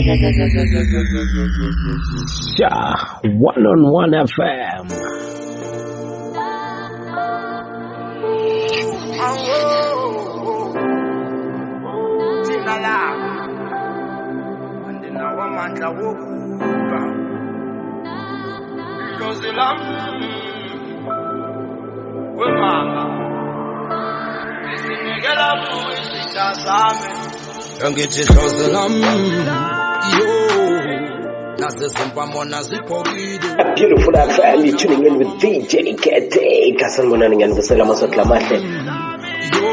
Sha one on one FM. Thina la andinawo amandla wokuba idlozi lam wemama ngisinikela kuwe isitha sami. Ngithi dlozi lam yo nasezimpamona ziphokile. Beautiful FM, you're tuning in with DJ Kete. Kasanibonani, ngiyanivusela amaswati lamahle. Yo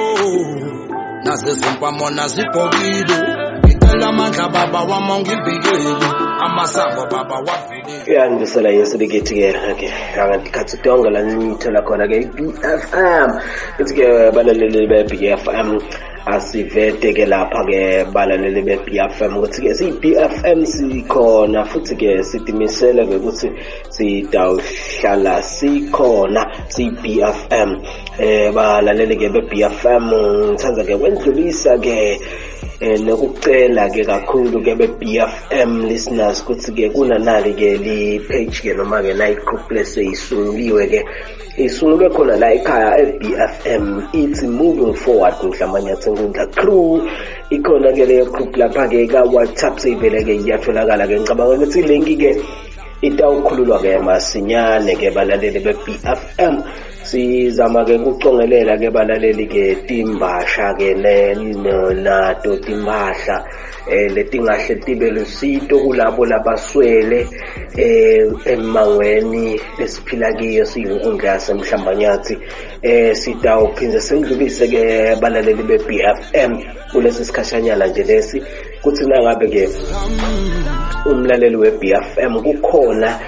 nasezimpamona ziphokile, ngicela amandla baba wami ungivikele, amasango baba wavikele. Uyanivusela Yesu likithi-ke okay angatikhathi tonke la nithola khona-ke i-BFM. Ithi-ke balaleli be-BFM, asivete-ke lapha-ke balaleli be-BFM ukuthi-ke siyi-BFM sikhona futhi-ke sitimisele-ke ukuthi sitawuhlala sikhona siyi-BFM. Balaleli-ke be-BFM, ngithanda-ke kwendlulisa-ke nokucela ke kakhulu ke be-BFM listeners ukuthi ke kunanali ke li page ke noma ke la group leseyisunguliwe ke isungulwe khona la ekhaya e-BFM, ithi Moving Forward Mhlambanyathi Nkundla Crew. Ikhona ke leyo group lapha ke ka WhatsApp, seyivele ke iyatholakala ke. Ngicabanga ukuthi link ke itawukhululwa ke masinyane ke balaleli be-BFM. Sizama ke ukucongelela ke balaleli ke timbasha ke nato timpahla letingahle tibe lusito kulabo labaswele emangweni lesiphila kiyo siyinkundla yaseMhlambanyathi. Sitawuphindze sendlulise ke balaleli be-BFM kulesi sikhashanyana nje lesi kuthi nangabe ke umlaleli we-BFM kukhona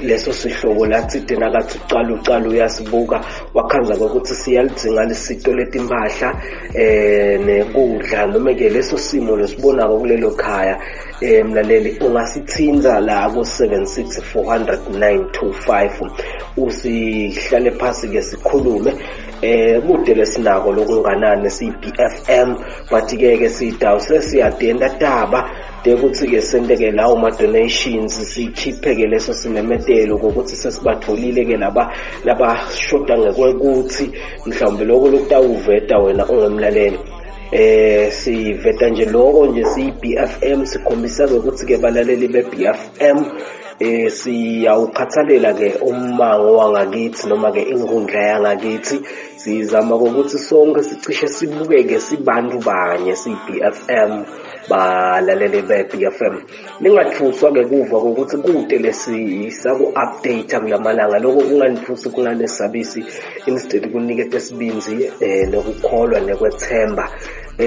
leso sihloko lathi nakathi ucala ucala uyasibuka wakhanza ukuthi siyalidzinga lisito letimpahla nekudla noma ke leso simo lesibonako kulelo khaya. Mlaleli ungasithinta la ku 76 400 925, usihlale phasi ke sikhulume. Kude lesinako lokunganani siyi-BFM, but ke ke sidawu sesiyadenda taba tekuthi ke senteke lawo ma-donations, sikhiphe ke leso simemetelo kokuthi sesibatholile ke laba labashoda ngekwekuthi mhlawumbe lokho lokutawuveta wena ungumlaleli. Siveta nje lokho nje siyi-BFM, sikhombisa ke ukuthi ke balaleli be-BFM siyawukhathalela ke ummango wangakithi noma ke inkundla yangakithi. Sizama ukuthi sonke sicishe sibukeke sibantu banye siyi-BFM. Balaleli be-BFM, ningathuswa ke kuva ukuthi kude lesisaku-update kulamalanga. Lokho kunganithusi, kunganesabisi, instead kunikete isibindzi nokukholwa nekwethemba.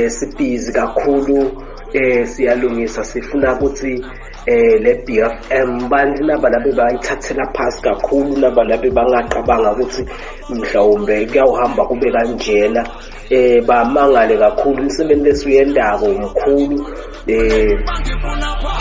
Sibhizi kakhulu, siyalungisa, sifuna ukuthi le BFM bantu naba labe bayithathela phasi kakhulu, naba labe bangaqabanga ukuthi mhlawumbe kuyawuhamba kube kanjena, bamangale kakhulu. Umsebenzi lesiyendako umkhulu,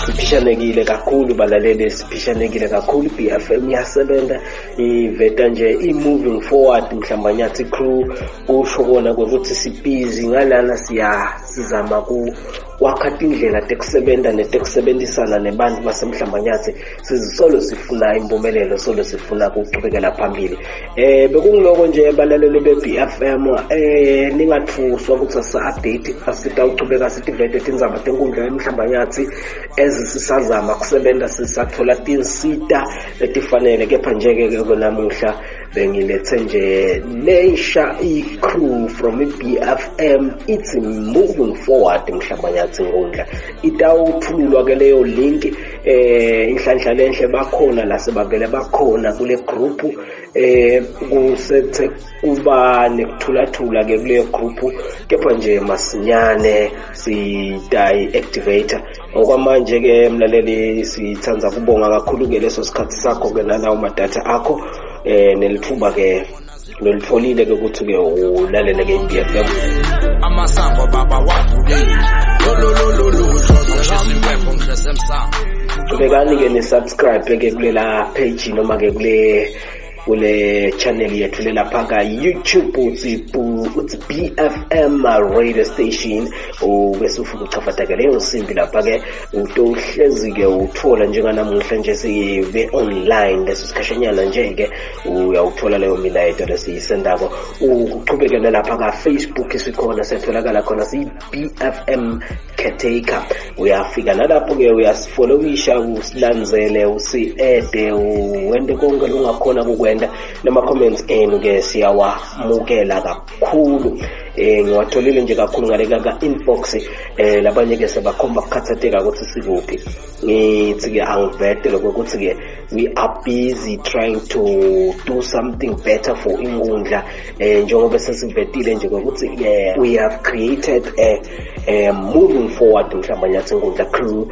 siphishanekile kakhulu balaleli, siphishanekile kakhulu. BFM iyasebenza, iveta nje i-Moving Forward Mhlambanyathi Crew, kusho kona ukuthi sibhizi ngalana, siyasizama ku kwakha tindlela tekusebenza netekusebenzisana nebantu baseMhlambanyathi. Sizisolo sifuna impumelelo, solo sifuna ukuchubekela phambili. Bekungiloko nje balaleli be-BFM, ningathuswa ukuthi asa-update, asitawuchubeka sitivete tindzaba tenkundla yeMhlambanyathi ezisisazama kusebenza, sisathola tinsita letifanele. Kepha nje-ke ke namuhla bengilethe nje lensha i-crew from i-BFM, ithi Moving Forward Mhlambanyathi Nkundla. Itawuthululwa ke leyo link. Inhlanhla lenhle bakhona la sebavele bakhona kule group, kusethe kuba nekuthulathula ke kuleyo group, kepha nje masinyane sitayi activator. Okwamanje ke mlaleli, sithanda kubonga kakhulu ke leso sikhathi sakho ke nalawo madatha akho, nelithuba ke lolitholile ke ukuthi ke ulalele ke i-BFM. Amasango baba wavulile lo lo lo lo Chubekani ke ni-subscribe ke kulela page noma ke kule channel yethu lelapha ka YouTube, uthi utsi BFM radio station, ubese ufika uchafata-ke leyo nsimbi lapha-ke, utohlezi-ke uthola njenganamuhla nje sibe online leso sikhashanyana nje-ke uyawuthola leyo milayeto lesiyisendako. Uchubeke nalapha ka-Facebook, sikhona, siyatholakala khona, siyi-BFM Caretaker. Uyafika nalapho-ke uyasifollowisha, usilandzele, usi-ede, wente konke longakhona kukwenta. Nama-comments enu-ke siyawamukela kakhulu. Ngiwatholile nje kakhulu ngale ka-inbox. Labanye-ke sebakhomba kukhathateka ukuthi sikuphi. Ngithi-ke angivete lokho ukuthi-ke we are busy trying to do something better for inkundla, njengoba sesivetile nje ukuthi we have created a moving forward Mhlambanyathi Inkundla crew.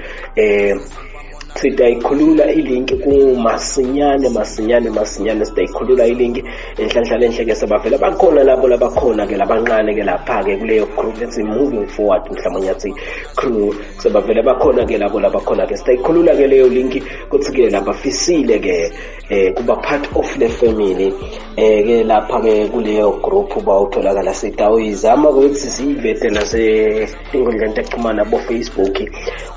Sitayikhulula ilinki kumasinyane, masinyane, masinyane sitayikhulula ilinki. Enhlanhla lenhle ke sebavela bakhona labo labakhona ke labancane ke lapha ke kuleyo group ethi moving forward Mhlambanyathi crew. Sebavele bakhona ke labo labakhona ke. Sitayikhulula ke leyo linki kuthi ke labafisile ke kuba part of the family ke lapha ke kuleyo group bawutholakala. Sitawuyizama ukuthi siyivete nase tinkundleni tekuxhumana bo Facebook,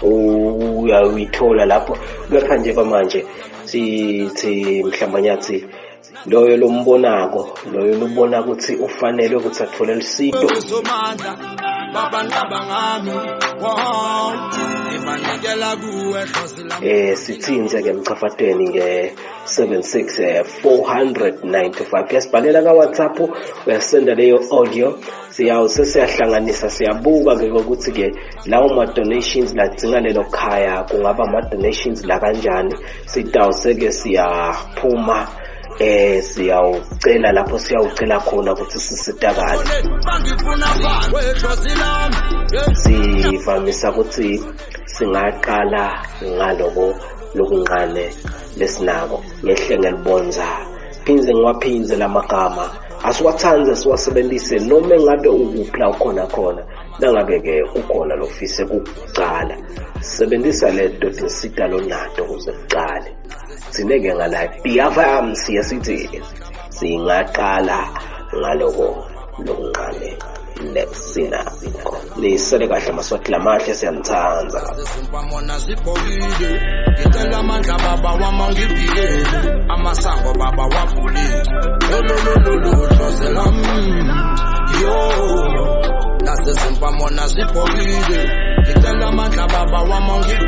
uyayithola lapho. Kepha nje kwamanje sithi Mhlambanyathi loyo lombonako, loyo lobona ukuthi ufanele ukuthi athole lusito, Somandla baba, nqaba ngami, wow, ngibanikela kuwe, hlosi lami. Sithinze ke emchafatweni nge 76 495. Uyasibhalela ka WhatsApp, uyasenda leyo audio, siyawu sesiyahlanganisa, siyabuka ke ukuthi ke lawo ma donations ladzinga lelo khaya kungaba ama donations la kanjani. Sitawuse ke siyaphuma, siyawucela lapho siyawucela khona ukuthi sisitakale. Bangifuna phansi wehlosi lami. Sivamisa ukuthi singaqala ngaloko lokuncane lesinako ngehle ngelibonza. Phindze ngiwaphindze lamagama, asiwathandze, siwasebenzise noma engabe ukuphi la ukhona khona. Nangabe ke ukhona lofise kukucala, sebenzisa leto tinsita lonato ukuze kucale. Thine-ke ngala BFM siye sithi singaqala ngaloko lokuncane lesinako. Nisele kahle, Maswati lamahle, siyanithanda. Zimpamona zibhokile, ngicela amandla baba wami angivikele, amasango baba wavulile, lololololo hlosi lami yo. Nasezimpamona zibhokile, ngicela amandla baba wami angivikele.